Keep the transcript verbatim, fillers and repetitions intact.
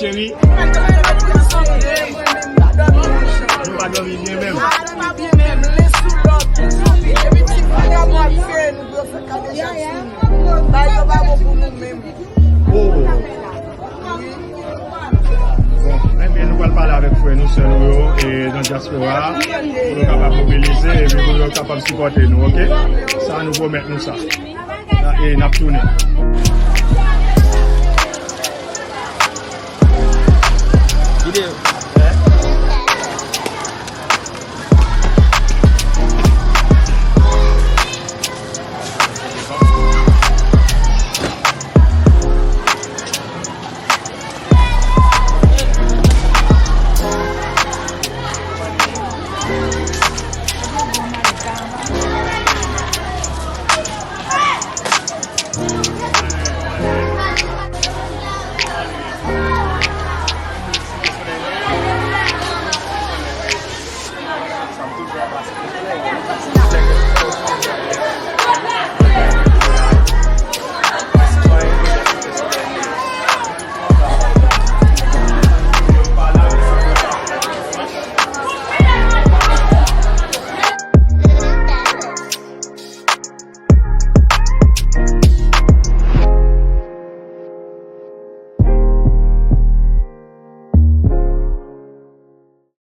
Cheri, nou pa dòmi byen menm. Oh. Bon, ebyen, nou pral pale avèk frè nou, sè nou yo, e nan dyaspora a, pou yo kapab mobilize, epi pou yo kapab sipòte nou, oke? Sa, nou pwomèt nou sa. E n ap tounen.